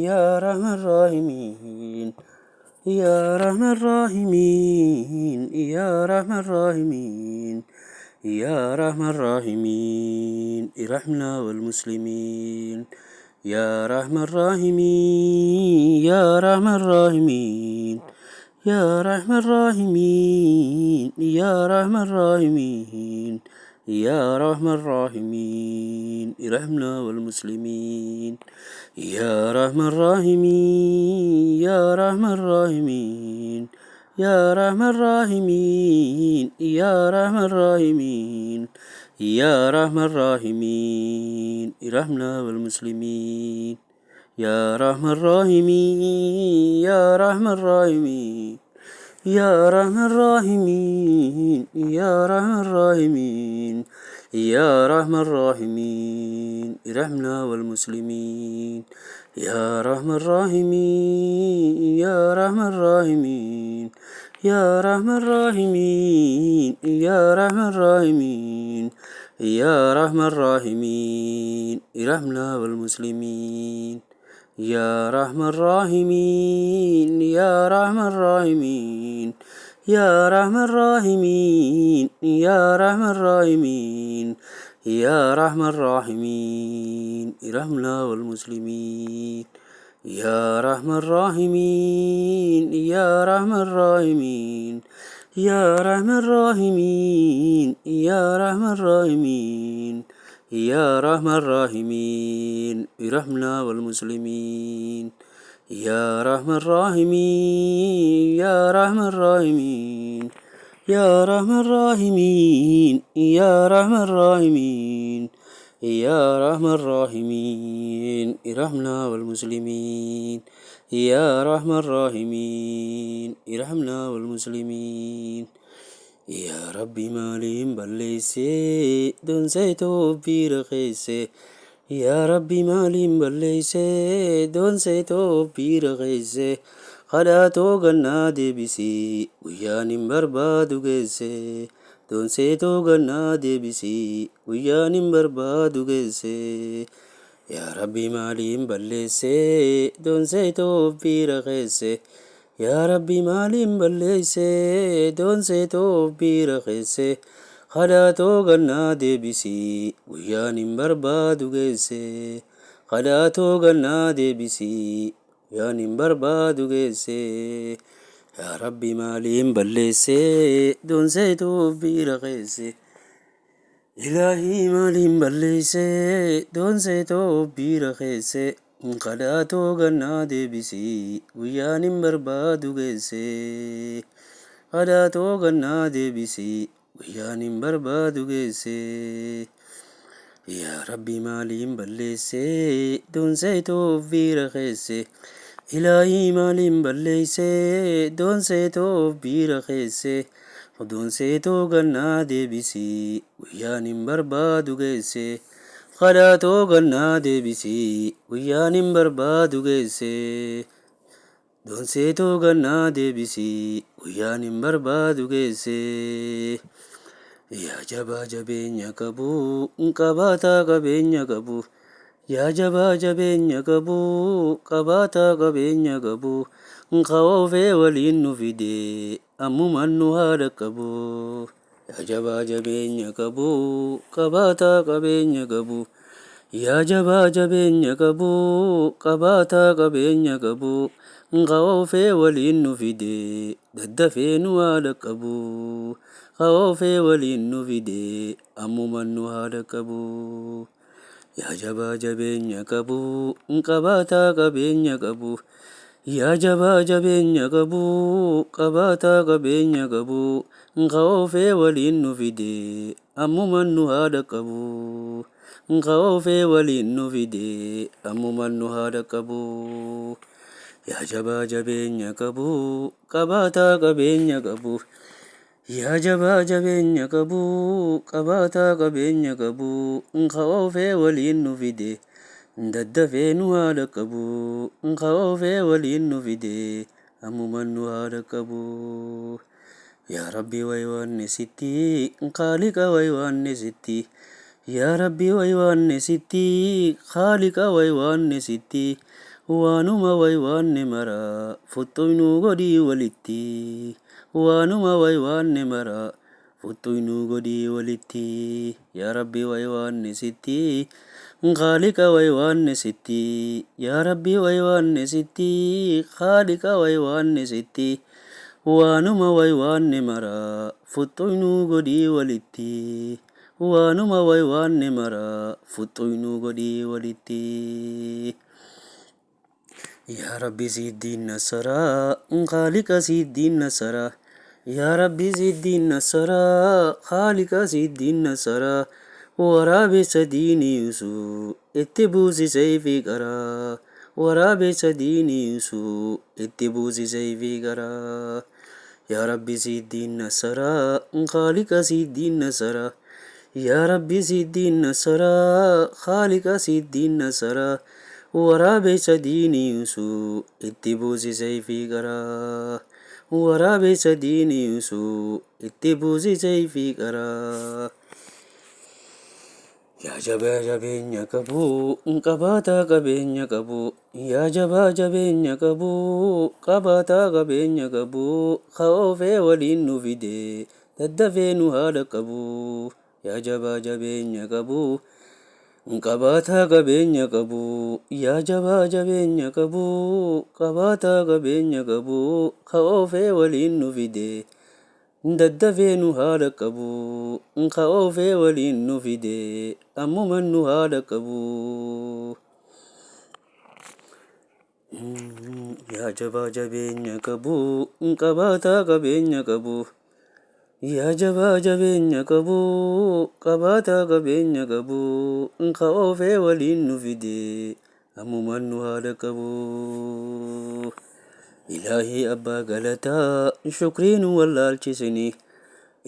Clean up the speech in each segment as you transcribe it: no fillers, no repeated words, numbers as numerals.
يا رحم الراحمين يا رحم الراحمين يا رحم الراحمين يا رحم الراحمين ارحمنا والمسلمين يا رحم الراحمين يا رحم الراحمين يا رحم الراحمين يا رحم الراحمين يا رحم الراحمين ارحمنا والمسلمين يا رحم الراحمين يا رحم الراحمين يا رحم الراحمين يا رحم الراحمين يا رحم الراحمين ارحمنا والمسلمين يا رحم الراحمين يا رحم الراحمين يا رحم الراحمين يا رحم الراحمين يا رحم الراحمين ارحمنا والمسلمين يا رحم الراحمين يا رحم الراحمين يا رحم الراحمين يا رحم الراحمين يا رحم الراحمين ارحمنا والمسلمين يا رحم الراحمين يا رحم الراحمين يا رحم الراحمين يا رحم الراحمين يا رحم الراحمين ارحمنا والمسلمين يا رحم الراحمين يا رحم الراحمين يا رحم الراحمين يا رحم الراحمين يا رحم الراحمين ارحمنا والمسلمين يا رحم الراحمين يا رحم الراحمين يا رحم الراحمين يا رحم الراحمين يا رحم الراحمين ارحمنا والمسلمين يا رحم الراحمين ارحمنا والمسلمين Yaa Rabbi maaliin balleessee doonseetoo biira keesse. Yaa Rabbi maaliin balleessee doonseetoo biira keesse. Kadhaatoo gannaa deebisii guyyaan hin barbaadu geesse. Doonseetoo gannaa deebisii guyyaan hin barbaadu geesse. Yaa Rabbi maaliin balleessee doonseetoo biira keesse. Yaa Rabbi maaliin balleessee doonseetoo biira keesse. Kadhaatoo gannaa deebisii guyyaan hin barbaadu geesse. Kadhaatoo gannaa deebisii guyyaan hin barbaadu geesse. Yaa Rabbi maaliin balleessee doonseetoo biira keesse. Ilaahii maaliin balleessee doonseetoo biira keesse. Kadhaatoo gannaa deebisii guyyaan hin barbaadu geesse. Kadhaatoo gannaa deebisii guyyaan hin barbaadu geesse. Yaa Rabbi maaliin balleessee doonseetoo biira keesse. Ilaahii maaliin balleessee doonseetoo biira keesse. Doonseetoo gannaa deebisii guyyaan hin barbaadu geesse. Kadhaatoo gannaa deebisii guyyaan hin barbaadu geesse. Doonseetoo gannaa deebisii guyyaan hin barbaadu geesse. Yaa jabaa jabeenya qabu qabaataa qabeenya qabu. Yaa jabaa jabeenya qabu qabaataa qabeenya qabu. Kaoofee waliin nu fide ammumaan nu haa dhaqqabu. Yaa jabaa jabeenya qabu qabaataa qabeenya qabu. Yaa jabaa jabeenya qabu qabaataa qabeenya qabu. Kaoofee waliin nu fide daddafee nu haa dhaqqabu. Kaoofee waliin nu fide ammumaan nu haa dhaqqabu. Yaa jabaa jabeenya qabu qabaataa qabeenya qabu. Yaa jabaa jabeenya qabu qabaataa qabeenya qabu. Kaoofee waliin nu fide ammumaan nu haa dhaqqabu. Kaoofee waliin nu fide ammumaan nu haa dhaqqabu. Yaa jabaa jabeenya qabu qabaataa qabeenya qabu. Yaa jabaa jabeenya qabu qabaataa qabeenya qabu. Kaoofee waliin nu fide daddafee nu haa dhaqqabu. Kaoofee waliin nu fide ammumaan nu haa dhaqqabu. Yaa Rabbi waywaanne sitti kaaliqa waywaanne sitti. Yaa Rabbi waywaanne sitti, Khaaliqa waywaanne sitti, waanuma waywaanne mara fuxxuynuu godhii walitti, waanuma waywaanne mara fuxxuynuu godhii walitti. Yaa Rabbi waywaanne sitti, Khaaliqa waywaanne sitti, Yaa Rabbi waywaanne sitti, Khaaliqa waywaanne sitti, waanuma waywaanne mara fuxxuynuu godhii walitti. Waanuma waywaanne mara fuxxuynuu godhii walitti. Yaa Rabbi siiddiin nassaraa, Khaaliqa siiddiin nassaraa. Yaa Rabbi siiddiin nassaraa, Khaaliqa siiddiin nassaraa. Waraabessa diinii usuu itti buusi sayfii qaraa. Waraabessa diinii usuu itti buusi sayfii qaraa. Yaa Rabbi siiddiin nassaraa, Khaaliqa siiddiin nassaraa. Yaa Rabbi siiddiin nassaraa, Khaaliqa siiddiin nassaraa. Waraabessa diinii usuu itti buusi sayfii qaraa. Waraabessa diinii usuu itti buusi sayfii qaraa. Yaa jabaa jabeenya qabu, qabaataa qabeenya qabu. Yaa jabaa jabeenya qabu, qabaataa qabeenya qabu. Ka oofee waliin nu fide, daddafee nu haa dhaqqabu. Yaa jabaa jabeenya qabu, qabaataa qabeenya qabu. Yaa jabaa jabeenya qabu, qabaataa qabeenya qabu. Ka oofee waliin nu fide, daddafee nu haa dhaqqabu. Ka oofee waliin nu fide, ammuman nu haa dhaqqabu. Yaa jabaa jabeenya qabu, qabaataa qabeenya qabu. Yaa jabaa jabeenya qabu, qabaataa qabeenya qabu. Ka oofee waliin nu fide, ammuman nu haa dhaqqabu. Ilaahii abbaa galataa, shukrii nu wallaalchisini.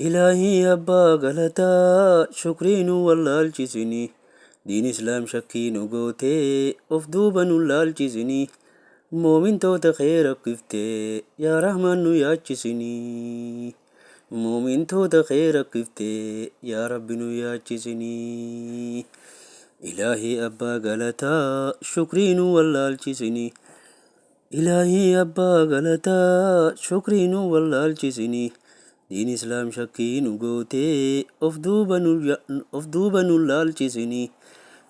Ilaahii abbaa galataa, shukrii nu wallaalchisini. Diin islaam shakkii nu gootee, of duuba nu laalchisini. Moomintoota kee rakkiftee, yaa Rahmaan nu yaachisini. Moomintoota kee rakkiftee, yaa Rabbi nu yaachisini. Ilaahii abbaa galataa, shukrii nu wallaalchisini. Ilaahii abbaa galataa, shukrii nu wallaalchisini. Diin islaam shakkii nu gootee, of duuba nu laalchisini.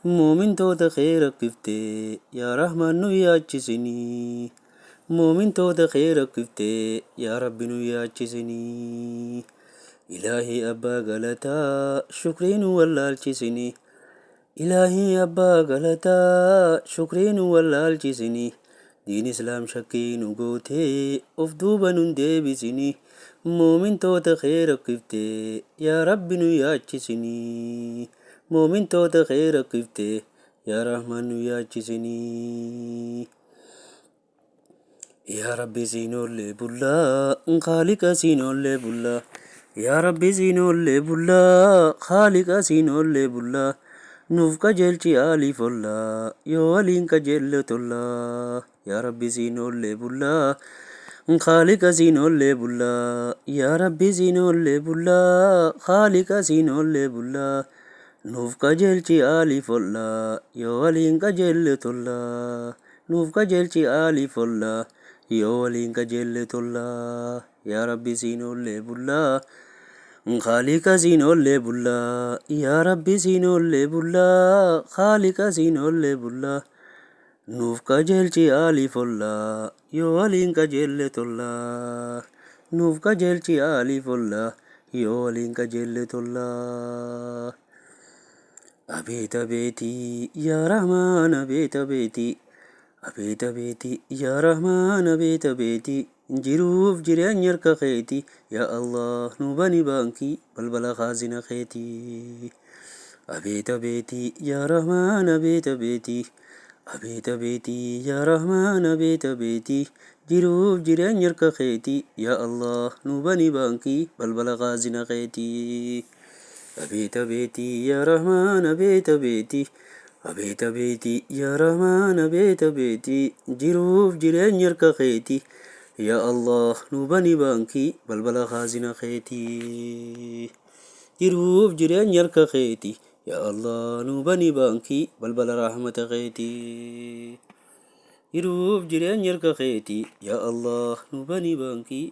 Moomintoota kee rakkiftee, yaa Rahmaan nu yaachisini. Moomintoota kee rakkiftee, yaa Rabbi nu yaachisini. Ilaahii abbaa galataa, shukrii nu wallaalchisini. Ilaahii abbaa galataa, shukrii nu wallaalchisini. Diin islaam shakkii nu gootee, of duuba nun deebisini. Moomintoota kee rakkiftee, yaa Rabbi nu yaachisini. Moomintoota kee rakkiftee, yaa Rahmaan nu yaachisini. Yaa Rabbi siin oollee bullaa, Khaaliqa siin oollee bullaa. Yaa Rabbi siin oollee bullaa, Khaaliqa siin oollee bullaa. Nuuf qajeelchi aalii follaa, yoo waliin qajeelle tollaa. Yaa Rabbi siin oollee bullaa, Khaaliqa siin oollee bullaa. Yaa Rabbi siin oollee bullaa, Khaaliqa siin oollee bullaa. Nuuf qajeelchi aalii follaa, yoo waliin qajeelle tollaa. Nuuf qajeelchi aalii follaa, yoo waliin qajeelle tollaa. Yaa Rabbi siin oollee bullaa, Khaaliqa siin oollee bullaa. Yaa Rabbi siin oollee bullaa, Khaaliqa siin oollee bullaa. Nuuf qajeelchi aalii follaa, yoo waliin qajeelle tollaa. Nuuf qajeelchi aalii follaa, yoo waliin qajeelle tollaa. Abeet abeetii yaa Rahmaan abeet abeetii. Abeet abeetii yaa Rahmaan abeet abeetii. Jiruuf jireenya harka keetii. Yaa Allah nu bani baankii balbala khaazina keetii. Abeet abeetii yaa Rahmaan abeet abeetii. Abeet abeetii yaa Rahmaan abeet abeetii. Jiruuf jireenya harka keetii. Yaa Allah nu bani baankii balbala khaazina keetii. Abeet abeetii yaa Rahmaan abeet abeetii. Abeet abeetii yaa Rahmaan abeet abeetii. Jiruuf jireenya harka keetii. Yaa Allah nu bani baankii balbala khaazina keetii. Jiruuf jireenya harka keetii. Yaa Allah nuu bani baankii balbala rahmata keetii. Jiruuf jireenya harka keetii. Yaa Allah nuu bani baankii.